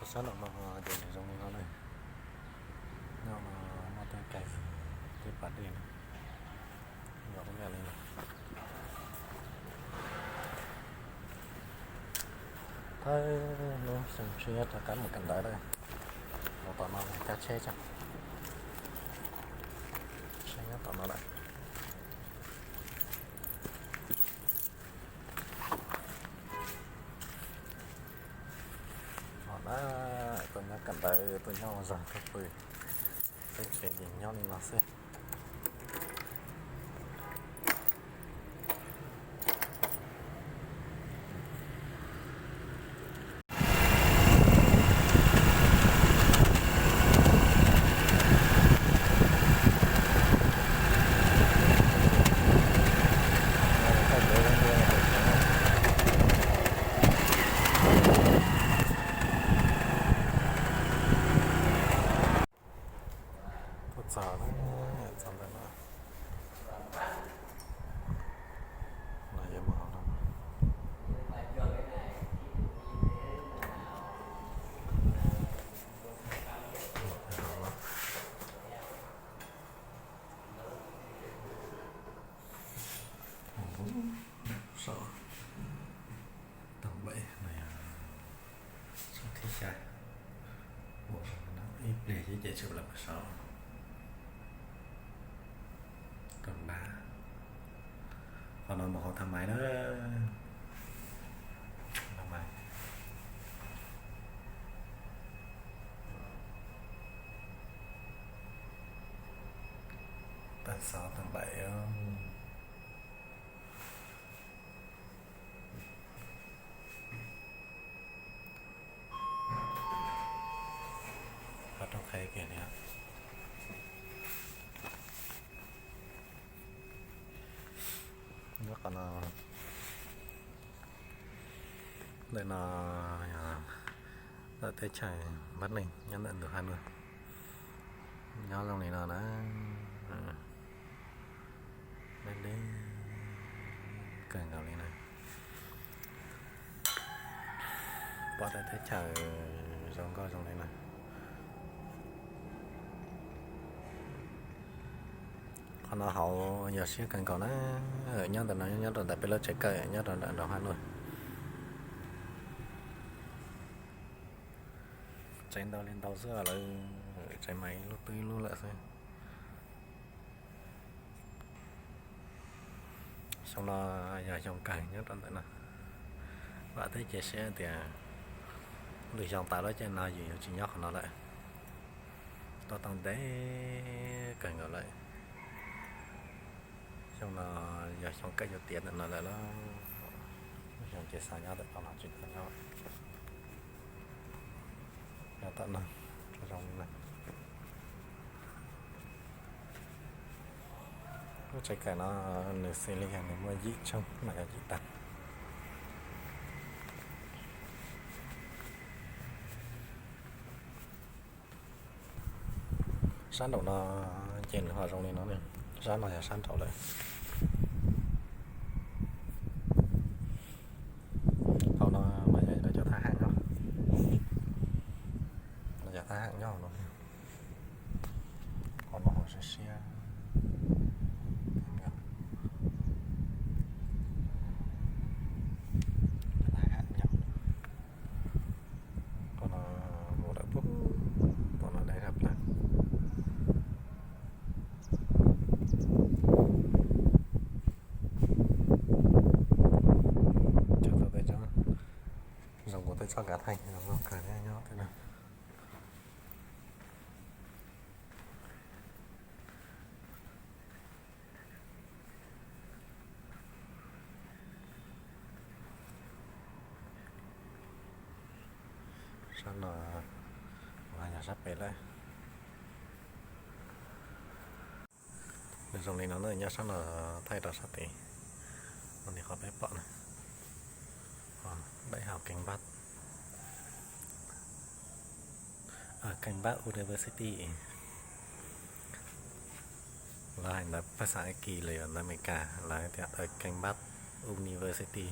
Sab nraum no ces zoo li no ne. Nyob no muaj tej kev, tej pas dej no, zoo li no. Thawj hnub xyoo tshiab rov qab mus kawm ntawv lawm. Mus tom no cab tsheb tso. Tsheb nyob tom no lawm. Hos na, tuaj nyob kawm ntawv, tuaj nyob ua zog tuaj pw, teb chaws ces nyob li no xwb. Tuaj txog, txog ntawm no, no yog mus hauv no. Saum tag npaum no yog xyoo thib xya, ib pliag xwb ces tshwm lawm saum rau nrad. Qhov no mus hauv thang mais na. Thang mais. Tag xov tag npaum. Qhov rooj qhib kiag li. Nyob qhov no, ntawm no yog ntawm teb chaws Npab Neej nyob ntawm ntug Haj Nuj. Nyob zoo li no na, deb deb kawg nkaus li na. Pom tej teb chaws zoo nkauj zoo li na. Qhov no hauv yog siab kawg nkaus na. Nyob ntawm no nyob rau ntawm peb lub tsev kawm nyob rau nram nroog Haj Nuj. Tsev ntau li ntau xwb, lawv tsev mas ib lub twb ib lub lawm xwb. Xyoo no yog xyoo kawg nyob rau ntawm no. Vam thiab cia siab tias lwm xyoo tas lawm ces no yus yuav tsis nyob qhov no lawm. Tuaj tau ntev kawg nkaus lawm. Xyoo no yog xyoo kawg yuav tiav ntawm no lawm lauj. Xyoo ces xav nyob ntawm no los tsis tau nyob. Nyob tom no zoo li no. Lub tsev kawm no nws xws li yog nws muaj yim tshooj mas yog yim tag. Sab nraum no ces nws ho zoo li no ne. Sab no yog sab nraum lawm. Hauv no mas yog cov thab ham nyob. Cov thab ham nyob hauv no. Hauv no hauv siab siab. Cov thab ham nyob. Qhov no mus lawm pub, pom no deb zaj plawg. Cog tau tej tsob, zoo nkaus tej tsob kav theej zoo nkauj kawg thiab nyob tej no. Sab no yog sab pem lawm. Nws zoo li no na, nyob sab no thaij rau sab tid, ua li qhov peb pom na. Đại học Kinh Bắc, Kinh Bắc University. Lawv hais ntawv phas xas Askiv los yog ntawv Amelikas lawv tias Kinh Bắc University.